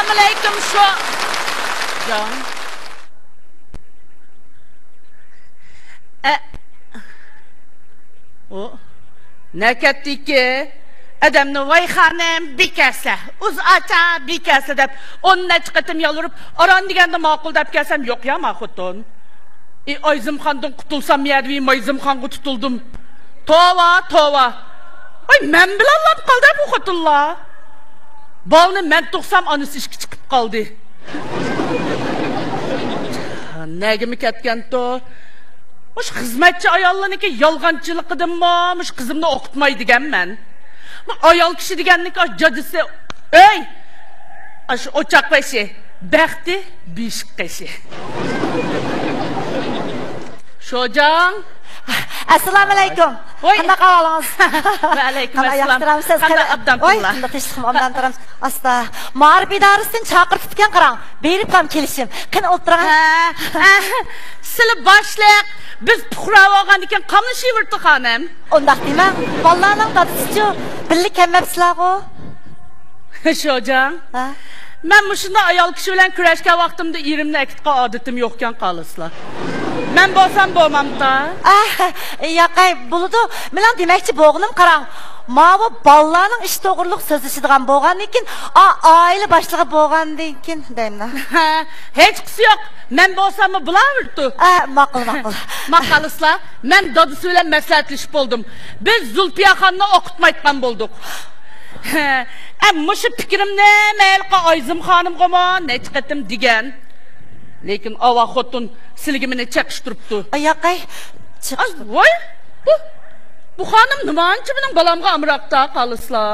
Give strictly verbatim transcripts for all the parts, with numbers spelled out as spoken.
ئەسسالامۇئەلەيكۇم، شو-، جان. ئە، ئۇ نەكەتتىكى ئادەمنى، ۋاي خانىم، بىكەسە، ئۇز ئاچا، بىكەسە دەپ ئون نەچچە قېتىم يالۋۇرۇپ، ئاران دېگەندە ماقۇل دەپ كەلسەم، يوق يا ما خوتۇن. ئى، ئايزىمخاندىن قۇتۇلسام يەدە، مايزىمخانغا تۇتۇلدۇم. توۋا، توۋا. ۋاي، مەن بىلەنلا قالدى بۇ خوتۇنلار. بالىنى مەن تۇغسام، ئانىسى ئىشقا چىقىپ قالدى. نەگىمۇ كەتكەنتۇ؟ مۇشۇ خىزمەتچى ئاياللارنىڭكى يالغانچىلىقىدىنمۇ مۇشۇ قىزىمنى ئوقۇتماي دېگەنمەن. بۇ ئايال كىشى دېگەننىڭكى ئاشۇ جاجىسى، ئۆي، ئاشۇ ئوچاق بېشى، بەختى بېشىق قېشى. شوجاڭ. ئەسسالامۇئەلەيكۇم. ۋاي. قانداق ئەھۋالىڭىز؟ ۋەئەلەيكۇم قانداق ئەسسالام. ياخشى تۇرامسىز؟ قانداق قېنى-، ئابدان ۋاي، پۇللا؟ شۇنداق تىنچلىقمۇ ئابدان تۇرامسىز. ئاستا. مائارىپ ئىدارىسىدىن چاقىرتىپتىكەن قاراڭ. بېرىپلا كېلىشىم. قېنى ئولتۇرۇڭ. ھە، ئە، سىلى باشلىق. بىز پۇقرا بولغاندىكىن قاملىشىۋېرىدۇ خانىم. ئۇنداق دېمەڭ. بالىلارنىڭ دادىسىچۇ؟ بىللە كەلمەپسىلەرغۇ؟ شوجاڭ. ھە؟ مەن مۇشۇنداق ئايال كىشى بىلەن كۈرەشكەن ۋاقتىمدا ئېرىمنى ئەكېتىدىغان ئادىتىم يوقكەن قالىسىلا. مەن بولسام بولمامتا. ئەھ، ياقەي، بولىدۇ. مېنىڭ دېمەكچى بولغىنىم قاراڭ. ماۋۇ بالىلارنىڭ ئىشى توغرۇلۇق سۆزلىشىدىغان بولغاندىن كېيىن، ئا، ئائىلە باشلىقى بولغاندىن كېيىن دەيمەن. ھە، ھېچقىسى يوق. مەن بولساممۇ بولاۋېرىدۇ. ئە، ماقۇل، ماقۇل. ماقالىسىلا، مەن دادىسى بىلەن مەسلىھەتلىشىپ بولدۇم. بىز زۇلپىيە خاننى ئوقۇتمايتقان بولدۇق. ھە، ئە، مۇشۇ پىكرىمنى مەن ھېلىقى ئايزىم خانىمغىمۇ نەچچە قېتىم دېگەن. لېكىن ئاۋا خوتۇن سىلىگە مېنى چېقىشتۇرۇپتۇ. ئاياقاي، ئاي، چېقىشتۇرۇپ. ۋاي، بۇ، بۇ خانىم نېمانچە مېنىڭ بالامغا ئامراقتا قالىسىلا.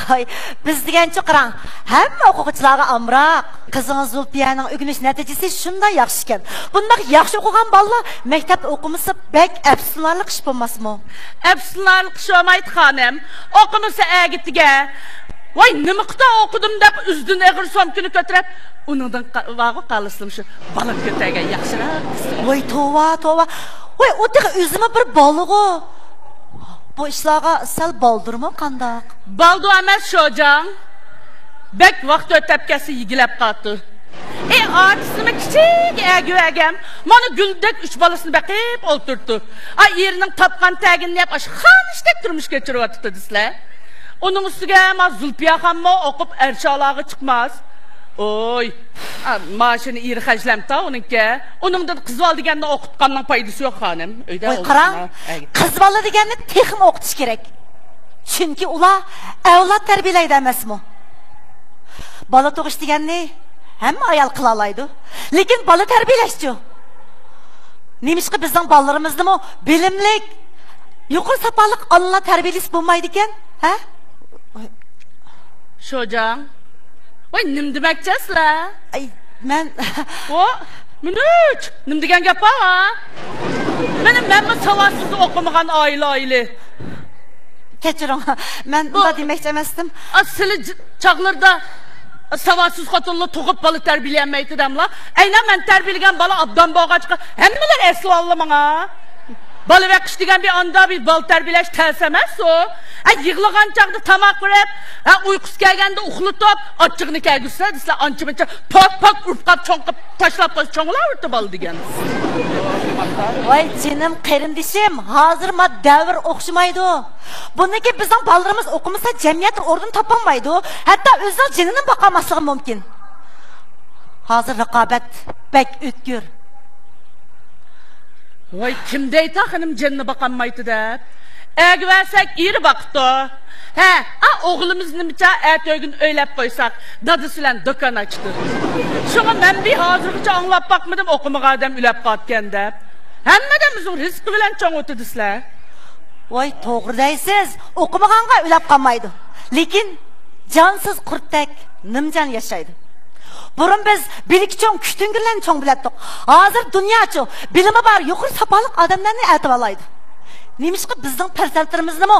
ھاي، بىز دېگەنچە قاراڭ، ھەممە ئوقۇغۇچىلارغا ئامراق. قىزىڭىز زۇلپىيەنىڭ ئۆگىنىش نەتىجىسى شۇنداق ياخشىكەن. بۇنداق ياخشى ئوقۇغان بالىلار مەكتەپتە ئوقۇمىسا بەك ئەپسۇسلىنارلىق ئىش بولماسمۇ؟ ئەپسۇسلىنارلىق ئىش بولمايدۇ خانىم. ئوقۇمىسا ئەگىتىگە، ۋاي، نېمە قىتا ئوقۇدۇم دەپ ئۆزىدىن ئېغىر سومكىنى كۆتۈرۈپ، ئۇنىڭدىن قا-، ۋاغۇ قالسىلا شۇ بالا كۆتەرگەن ياخشىراق. ۋاي، توۋا، توۋا. ۋاي، ئۇ تېخى ئۆزىمۇ بىر بالىغۇ. بۇ ئىشلارغا سەل بالدۇرمۇ قانداق؟ بالدۇر ئەمەس، شوجاڭ. بەك ۋاقىت ئۆتەپ كەتسە يېگىلەپ قالىدۇ. ئى، ئاچىسىمۇ كىچىك ئەگىۋەگەم، مانا گۈلدەك ئۈچ بالىسىنى بېقىپ ئولتۇرىدۇ. ئا، ئېرىنىڭ تاپقان تەگىنىنى يەپ، ئاشۇ خانىشتەك تۇرمۇش كەچۈرۈۋاتىدۇ دېسىلە. ئۇنىڭ ئۈستىگە ما زۇلپىيە خانمۇ ئوقۇپ ئەرشئەلاغا چىقماس. ئوي، ئا، مائاشىنى ئېرى خەجلەمتا ئۇنىڭكى. ئۇنىڭدىن قىز بالا دېگەننى ئوقۇتقاننىڭ پايدىسى يوق خانىم. ئۆيدە ۋاي، قاراڭ، ئولتۇرسۇن. قىز بالا دېگەننى تېخىمۇ ئوقۇتۇش كېرەك. چۈنكى ئۇلار ئەۋلاد تەربىيەلەيدۇ ئەمەسمۇ؟ بالا تۇغۇش دېگەننى ھەممە ئايال قىلالايدۇ. لېكىن بالا تەربىيەلەشچۇ؟ نېمىشقا بىزنىڭ بالىلىرىمىزنىمۇ بىلىملىك، يۇقىرى ساپالىق ئانىلار تەربىيەلىسە بولمايدىكەن؟ ھە؟ شوجاڭ. ۋاي، نېمە دېمەكچى سىلەر؟ ئەي، مەن. ۋو، مىنۇچ، نېمە دېگەن گەپ بار؟ مېنىڭ، مەنمۇ ساۋاتسىز ئوقۇمىغان ئائىلە، ئائىلە. كەچۈرۈڭ، مەن بۇ، ئۇنداق دېمەكچى ئەمەستىم. ئا، سىلى ج-، چاغلىرىدا ساۋاتسىز خوتۇنلا تۇغۇپ بالا تەربىيەلىيەلمەيتتى دەملا. ئەينەن مەن تەربىيەلىگەن بالا ئابدان بولغاچقا، ھەممىلەر ئەسلى ئالدى ماڭا. بالا بېقىش دېگەن بىر ئاندا بىر بالا تەربىيەلەش تەس ئەمەسسۇ. ھە، يىغلىغان چاغدا تاماق بېرىپ، ھە، ئۇيقۇسى كەلگەندە ئۇخلىتىپ، ئاچچىقىنى كەلگۈزسە دېسىلە، ئانچە-مۇنچە پاك-پاك ئۇرۇپ قاپ، چوڭ قىپ تاشلاپ قويسا، چوڭلاۋېرىدۇ بالا دېگەن. ۋاي جېنىم قېرىندىشىم، ھازىر ما دەۋر ئوخشىمايدۇ. بۇندىن كېيىن بىزنىڭ بالىلىرىمىز ئوقۇمىسا، جەمئىيەتتە ئورۇن تاپالمايدۇ، ھەتتا ئۆزىنىڭ جېنىنى باقالماسلىقى مۇمكىن. ھازىر رىقابەت بەك ئۆتكۈر. ۋاي، كىم دەيتا خېنىم جېنىنى باقالمايتتى دەپ؟ ئەرگە بەرسەك ئېرى باقىدۇ. ھە، ئا، ئوغلىمىز نېمىچە ئەتە ئۆگۈن ئۆيلەپ قويساق، دادىسى بىلەن دۇكان ئاچىدۇ. شۇڭا مەن بىر ھازىرغىچە ئاڭلاپ باقمىدىم، ئوقۇمىغان ئادەم ئۆلەپ قاپتىكەن دەپ. ھەممە ئادەم ئۆزىنىڭ رىزقى بىلەن چوڭ ئۆتىدۇ دېسىلە. ۋاي، توغرا دەيسىز، ئوقۇمىغانغا ئۆلەپ قالمايدۇ. لېكىن جانسىز قۇرتتەك نىمجان ياشايدۇ. بۇرۇن بىز بىلىكى چوڭ، كۈچتۈڭگۈرلەرنى چوڭ بىلەتتۇق. ھازىر دۇنياچۇ، بىلىمى بار، يۇقىرى ساپالىق ئادەملەرنى ئەتىۋالايدۇ. نېمىشقا بىزنىڭ پەرزەنتلىرىمىزنىمۇ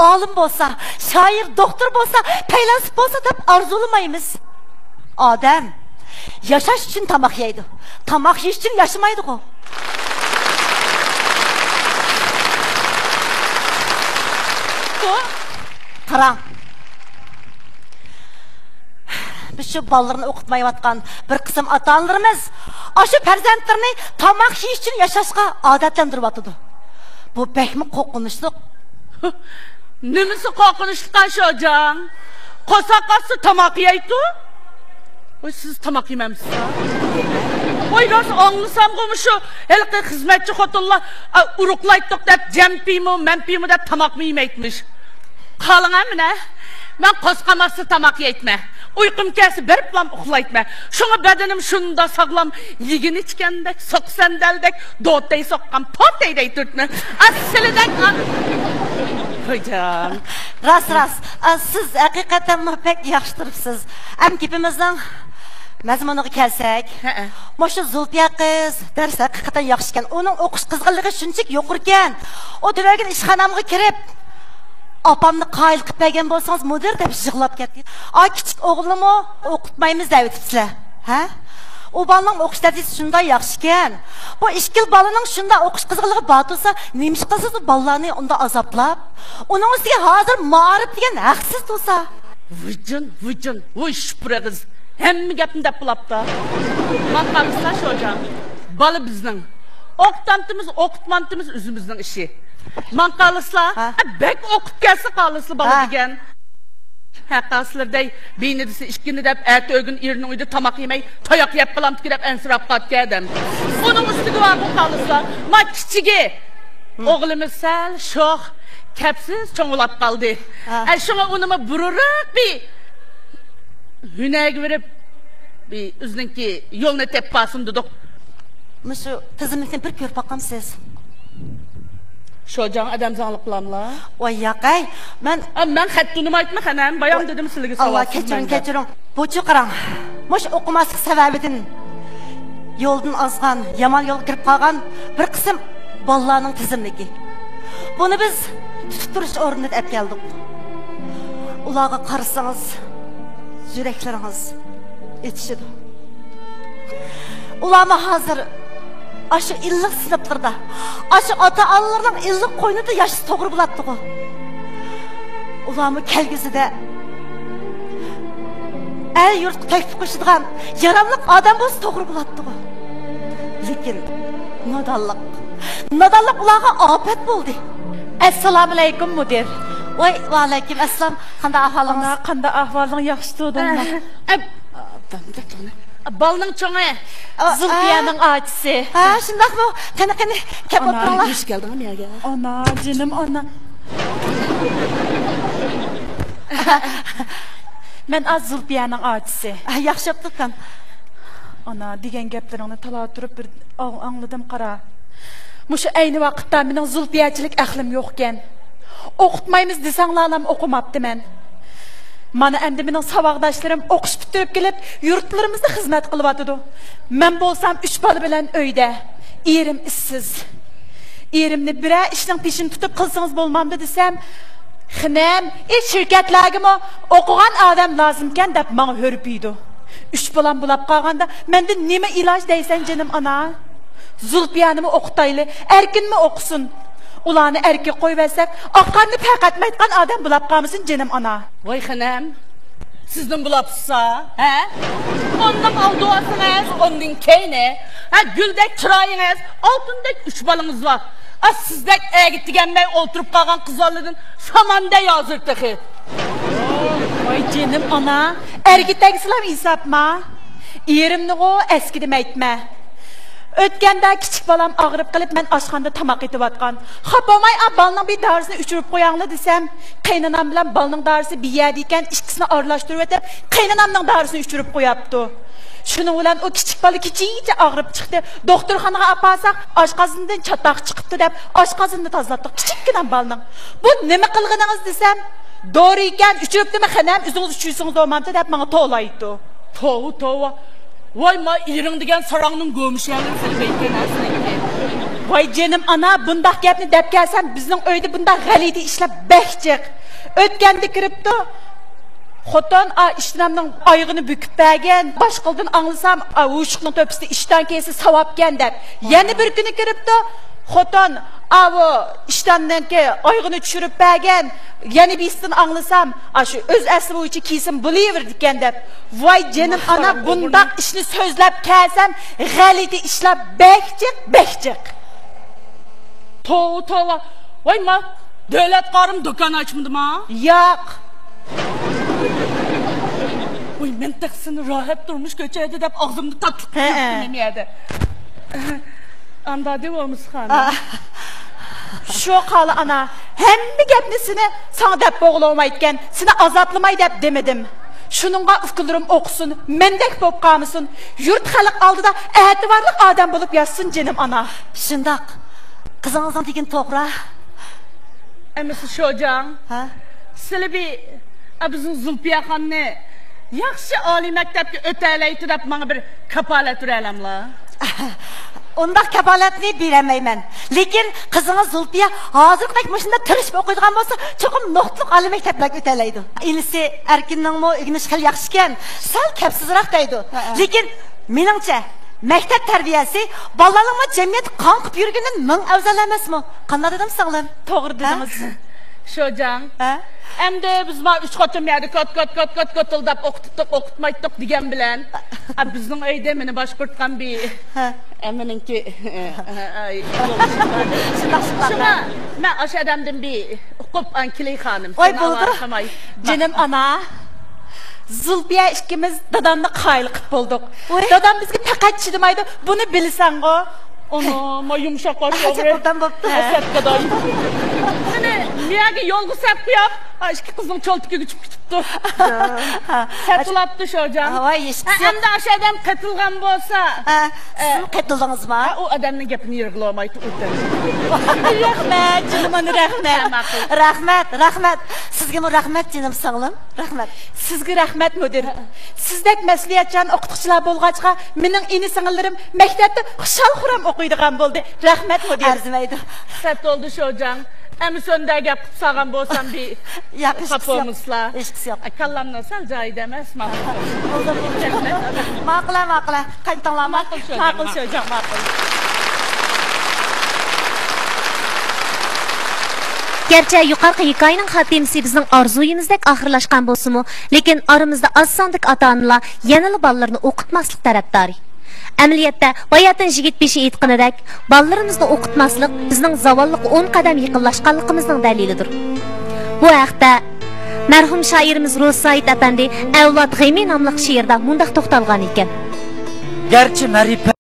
ئالىم بولسا، شائىر، دوختۇر بولسا، پەيلاسوپ بولسا دەپ ئارزۇلىمايمىز؟ ئادەم ياشاش ئۈچۈن تاماق يەيدۇ. تاماق يېيىش ئۈچۈن ياشىمايدىغۇ. قاراڭ. شۇ بالىلىرىنى ئوقۇتمايۋاتقان بىر قىسىم ئاتا-ئانىلىرىمىز ئاشۇ پەرزەنتلىرىنى تاماق يېيىش ئۈچۈن ياشاشقا ئادەتلەندۈرۈۋاتىدۇ. بۇ بەكمۇ قورقۇنچلۇق. نېمىسى قورقۇنچلۇق شوجاڭ؟ قورساق ئاچسا تاماق يەيتۇ. ۋاي، سىز تاماق يېمەمسىز؟ ۋاي، راست ئاڭلىسامغۇ مۇشۇ ھېلىقى خىزمەتچى خوتۇنلار، ئا، ئۇرۇقلايتتۇق دەپ جەمپىيمۇ، مەمپىيمۇ دەپ تاماقمۇ يېمەيتمىش. قاراڭە مانا، مەن قورسىقىم ئاچسا تاماق يەيتمەن. ئۇيقۇم كەلسە بېرىپلام ئۇخلايتمەن. شۇڭا بەدىنىم شۇنداق ساغلام، يېگىن ئىچكەندەك، سوق سەندەلدەك، دوتەي سوققان پوتەيدەك تۇرىمەن. ئا، سىلىدەك ئا-، خوجام. راست، راست. ئا، سىز ھەقىقەتەنمۇ بەك ياخشى تۇرۇپسىز. ئەمدى گېپىمىزنىڭ مەزمۇنىغا كەلسەك، ھەئە. مۇشۇ زۇلپىيە قىز دەرس ھەقىقەتەن ياخشىكەن. ئۇنىڭ ئوقۇش قىزغىنلىقى شۇنچىلىك يۇقىرىكەن. ئۇ تۈنۈگۈن ئىشخانامغا كىرىپ، «ئاپامنى قايىل قىلىپ بەرگەن بولسىڭىز، مۇدىر» دەپ يىغلاپ كەتتى. ئا، كىچىك ئوغلىمۇ «ئوقۇتمايمىز» دەۋېتىپسىلەر. ھە؟ ئۇ بالىنىڭ ئوقۇش دەرىجىسى شۇنداق ياخشىكەن. بۇ ئىككىلا بالىنىڭ شۇنداق ئوقۇش قىزغىنلىقى بار تۇرسا، نېمىشقا سىز ئۇ بالىلارنى ئۇنداق ئازابلاپ، ئۇنىڭ ئۈستىگە ھازىر مائارىپ دېگەن ھەقسىز تۇرسا؟ ۋىجىن، ۋىجىن، ۋۇي شۇپۇر ئېغىز. ھەممە گەپنى دەپ بولاپتۇ. ماڭا قارىسىلا شوجاڭ. بالا بىزنىڭ. ئوقۇتامتىمىز، ئوقۇتمامتىمىز ئۆزىمىزنىڭ ئىشى. ماڭا قارىسىلا، ھە؟ ئە، بەك ئوقۇپ كەلسە قارىسىلا بالا ھە. دېگەن. ھە، قارىسىلا دەي، بىينى دېسە ئىككىنى دەپ، ئەتە ئۆگۈن ئېرىنىڭ ئۆيىدە تاماق يېمەي، تاياق يەپ قالامتىكى دەپ ئەنسىرەپ قالىدىكەن ئادەم. ئۇنىڭ ئۈستىگە بارغۇ قارىسىلا، ما كىچىكى. ھە. ئوغلىمىز سەل شوخ، كەپسىز چوڭلاپ قالدى. ھە. ئە، شۇڭا ئۇنىمۇ بۇرۇنراق بىر ھۈنەرگە بېرىپ، بىر ئۆزىنىڭكى يولىنى تېپىپ بارسۇن دېدۇق. مۇشۇ تىزىملىكنى بىر كۆرۈپ باقامسىز؟ شوجاڭ ئادەم زاڭلىق قىلاملا؟ ۋاي ياق ئەي، مەن ئا، مەن خەت تونۇمايتمەن خېنىم، بايام دېدىم سىلىگە ساۋاتسىز مەن دەپ. كەچۈرۈڭ، كەچۈرۈڭ. بۇچۇ قاراڭ، مۇشۇ ئوقۇماسلىق سەۋەبىدىن يولدىن ئازغان، يامان يولغا كىرىپ قالغان بىر قىسىم بالىلارنىڭ تىزىملىكى. بۇنى بىز تۇتۇپ تۇرۇش ئورنىدا ئەپ كەلدۇق. ئۇلارغا قارىسىڭىز، يۈرەكلىرىڭىز ئېچىشىدۇ. ئۇلارمۇ ھازىر ئاشۇ ئىللىق سىنىپلىرىدا، ئاشۇ ئاتا-ئانىلىرىنىڭ ئىللىق قوينىدا ياشىسا توغرا بولاتتىغۇ. ئۇلارمۇ كەلگۈسىدە ئەل-يۇرتقا تۆھپە قوشىدىغان ياراملىق ئادەم بولسا توغرا بولاتتىغۇ. لېكىن نادانلىق، نادانلىق ئۇلارغا ئاپەت بولدى. ئەسسالامۇئەلەيكۇم، مۇدىر. ۋاي، ۋەئەلەيكۇم ئەسسالام. قانداق ئەھۋالىڭىز؟ ئانا، قانداق ئەھۋالىڭ؟ ياخشى تۇردۇڭمۇ؟ ئە، ئە، بالىنىڭ چوڭى. ئا، زۇلپىيەنىڭ ئا. ئاچىسى. ھە، شۇنداقمۇ؟ قېنى، قېنى، كەپ ئانا، ئولتۇرۇڭلار. ھوش كەلدىڭ يەرگە. ئانا، جېنىم ئانا. مەن ئا زۇلپىيەنىڭ ئاچىسى. ھە، ياخشى بوپتۇ ئۇكام. ئانا، دېگەن گەپلىرىڭنى تالا تۇرۇپ بىر ئاڭ-، ئاڭلىدىم، قارا. مۇشۇ ئەينى ۋاقىتتا مېنىڭ زۇلپىيەچىلىك ئەقلىم يوقكەن. ئوقۇتمايمىز دېسەڭلارلام ئوقۇماپتىمەن. مانا ئەمدى مېنىڭ ساۋاقداشلىرىم ئوقۇش پۈتتۈرۈپ كېلىپ، يۇرتلىرىمىزدا خىزمەت قىلىۋاتىدۇ. مەن بولسام ئۈچ بالا بىلەن ئۆيدە. ئېرىم ئىشسىز. ئېرىمنى بىرەر ئىشنىڭ پېشىنى تۇتۇپ قىلسىڭىز بولمامدۇ دېسەم، خېنىم، ئى شىركەتلەرگىمۇ ئوقۇغان ئادەم لازىمكەن دەپ ماڭا ھۆرپىيدۇ. ئۈچ بالام بولاپ قالغاندا مەندىن نېمە ئىلاج دەيسەن جېنىم ئانا؟ زۇلپىيەنىمۇ ئوقۇتايلى، ئەركىنمۇ ئوقۇسۇن. ئۇلارنى ئەركىگە قويۇۋەتسەك، ئاقارنى پەرقەتمەيدىغان ئادەم بولاپ قالمىسۇن جېنىم ئانا. ۋاي خېنىم، سىزدىن بولاپ تۇرسا، ھە؟ ئۇنىڭ ئالدى ئاسىڭىز، ئۇنىڭ كەينى، ھە، گۈلدەك چىرايىڭىز، ئالتۇندەك ئۈچ بالىڭىز بار. ئا، سىزدەك ئەرگە تېگەلمەي ئولتۇرۇپ قالغان قىزلاردىن سامان دەي ھازىر تېخى. ۋاي جېنىم ئانا، ئەرگە تەگسىلەم ھېسابما؟ ئېرىمنىغۇ ئەسكى دېمەيتمە. ئۆتكەندە كىچىك بالام ئاغرىپ قېلىپ، مەن ئاشخانىدا تاماق ئېتىۋاتقان. خاپا بولماي، ئا، بالىنىڭ بىر دارىسىنى ئىچۈرۈپ قوياڭلار دېسەم، قېينانام بىلەن بالىنىڭ دارىسى بىر يەردە ئىكەن، ئىككىسىنى ئارىلاشتۇرۇۋېتىپ، قېينانامنىڭ دارىسىنى ئىچۈرۈپ قوياپتۇ. شۇنىڭ بىلەن ئۇ كىچىك بالا كېچىچە ئاغرىپ چىقتى. دوختۇرخانىغا ئاپارساق، ئاشقازىنىدىن چاتاق چىقىپتۇ دەپ، ئاشقازىنىنى تازىلاتتۇق كىچىككىنە بالىنىڭ. بۇ نېمە قىلغىنىڭىز دېسەم، دورا ئىكەن، ئىچۈرۈپتىمۇ خېنىم، ئۆزىڭىز ئىچۈرسىڭىز بولمامدۇ دەپ ماڭا توۋلايتتۇ. توۋا، توۋا. ۋاي، ما ئېرىڭ دېگەن ساراڭنىڭ گۆمۈشەڭلىرى سېلىپ ئېيتكەن ھە سېنىڭكى. ۋاي جېنىم ئانا، بۇنداق گەپنى دەپ كەلسەم، بىزنىڭ ئۆيدە بۇنداق غەلىتە ئىشلار بەك جىق. ئۆتكەندە كىرىپتۇ. خوتۇن، ئا، ئىشتىنامنىڭ ئايىغىنى بۈكۈپ بەرگەن، باشقىلىدىن ئاڭلىسام، ئا، ھوشۇقنىڭ تۆپىسىدە ئىشتان كىيسە ساۋابكەن دەپ. يەنە بىر كۈنى كىرىپتۇ. خوتۇن، ئاۋۇ ئىشتاننىڭكى ئايىغىنى چۈشۈرۈپ بەرگەن، يەنە بىرسىدىن ئاڭلىسام، ئاشۇ ئۆز ئەسلى بويىچە كىيسىم بولۇۋېرىدىكەن دەپ. ۋاي جېنىم ئانا، بۇنداق ئىشنى سۆزلەپ كەلسەم، غەلىتە ئىشلار بەك جىق، بەك جىق. توۋا، توۋا. ۋاي، ما دۆلەت قارىم دۇكان ئاچمىدىما؟ ياق. ۋاي، مەن تېخى سېنى راھەت تۇرمۇش كۆچەيدى دەپ ئاغزىمدا تاتلىق، ھەئە، يۇتتۇم يەردە. ئاندا دېۋالمىسى خانىم. ئا، شۇ قالى ئانا، ھەممە گەپنى سېنى ساڭا دەپ بولغىلى بولمايدىكەن، سېنى ئازابلىماي دەپ دېمىدىم. شۇنىڭغا ئۇكىلىرىم ئوقۇسۇن، مەندەك بولۇپ قالمىسۇن، يۇرت خەلق ئالدىدا ئەتىۋارلىق ئادەم بولۇپ ياشىسۇن جېنىم ئانا. شۇنداق، قىزىڭىزنىڭ دېگىنى توغرا. ئەمىسە شوجاڭ، ھە؟ سىلى بى، ئا، بىزنىڭ زۇلپىيەخاننى ياخشى ئالىي مەكتەپكە ئۆتەلەيتتى دەپ ماڭا بىر كاپالەت بېرەلەملا؟ ئۇنداق كاپالەتنى بېرەلمەيمەن. لېكىن قىزىڭىز زۇلپىيە ھازىرقىدەك مۇشۇنداق تىرىشىپ ئوقۇيدىغان بولسا، چوقۇم نۇقتىلىق ئالىي مەكتەپلەرگە ئۆتەلەيدۇ. ئىنىسى ئەركىننىڭمۇ ئۆگىنىشى خېلى ياخشىكەن، سەل كەپسىزراق دەيدۇ. ھەئە. لېكىن مېنىڭچە، مەكتەپ تەربىيەسى بالىلارنىڭمۇ جەمئىيەتتە قاڭقىپ يۈرگىنىدىن مىڭ ئەۋزەل ئەمەسمۇ؟ قانداق دېدىم سىڭلىم؟ توغرا دېدىڭىز. ھە؟ شوجاڭ. ھە؟ ئەمدى بىز ما ئۈچ خوتۇن يەردە كوت، كوت، كوت، كوت، كوتۇلداپ ئوقۇتتۇق، ئوقۇتمايتتۇق دېگەن بىلەن، ئا، بىزنىڭ ئۆيدە مېنى باشقۇرتقان بى-، ھە. ئە، مېنىڭكى، ئاي، شۇنداق، شۇنداق. شۇڭا مەن ئاشۇ ئادەمدىن بى ئۇقۇپ، ئان كېلەي خانىم. ۋاي، سېنى بولىدۇ. ئاۋارە قىلماي. جېنىم ئانا. زۇلپىيە ئىككىمىز دادامنى قايىل قىلىپ بولدۇق. ۋاي. دادام بىزگە پەقەت چىدىمايدۇ، بۇنى بىلىسەڭغۇ. ئانا، ما يۇمشاق باش ئوغرى. قوردان بوپتۇ. ھەسەت گاداي. سېنى مىيەگە يولغا سەپ قويۇپ، ھا، ئىككى قىزنىڭ چولتىكىگە چۈشۈپ كېتىپتۇ. سەتىلاپتۇ شوجاڭ. ھاۋاي، ھېچ ھە، ئەمدى ئاشۇ ئادەم قېتىلغان بولسا. ھە، ئە، سىزمۇ قېتىلدىڭىزما؟ ھە، ئۇ ئادەمنىڭ گېپىنى يىرغىلىۋالمايتتى، ئۇ دەم. رەھمەت، جېنىم ئانا، رەھمەت. ھە، ماقۇل. رەھمەت، رەھمەت. سىزگىمۇ رەھمەت، جېنىم سىڭلىم. رەھمەت. سىزگە رەھمەت، مۇدىر. سىزدەك مەسئۇلىيەتچان ئوقۇتقۇچىلار بولغاچقا، مېنىڭ ئىنى-سىڭىللىرىم مەكتەپتە خۇشال-خۇرام ئوقۇيدىغان بولدى. رەھمەت، مۇدىر. ئەرزىمەيدۇ. سەت بولدى شوجاڭ. ئەمىسە ئۇنداق گەپ قىلىپ سالغان بولسام بى-، ياق، ھېچقىسى يوق. بولمىسىلا. ھېچقىسى يوق. ئە، كاللامنى سەل جايىدا ئەمەس، ماقۇل. ماقۇل، ماقۇل. قايتىڭلار، ماقۇل. ماقۇل شوجاڭ، ماقۇل. گەرچە يۇقىرىقى ھېكايىنىڭ خاتىمىسى بىزنىڭ ئارزۇيىمىزدەك ئاخىرلاشقان بولسىمۇ، لېكىن ئارىمىزدا ئاز ساندىكى ئاتا-ئانىلار يەنىلا بالىلىرىنى ئوقۇتماسلىق تەرەپدارى. ئەمەلىيەتتە، باياتىن يىگىت بېشى ئېيتقىنىدەك، بالىلىرىمىزنى ئوقۇتماسلىق بىزنىڭ زاۋاللىققا ئون قەدەم يېقىنلاشقانلىقىمىزنىڭ دەلىلىدۇر. بۇ ھەقتە مەرھۇم شائىرىمىز روزى سايىت ئەپەندى ئەۋلاد غېمى ناملىق شېئىرىدا مۇنداق توختالغان ئىكەن. گەرچە مەرىپەت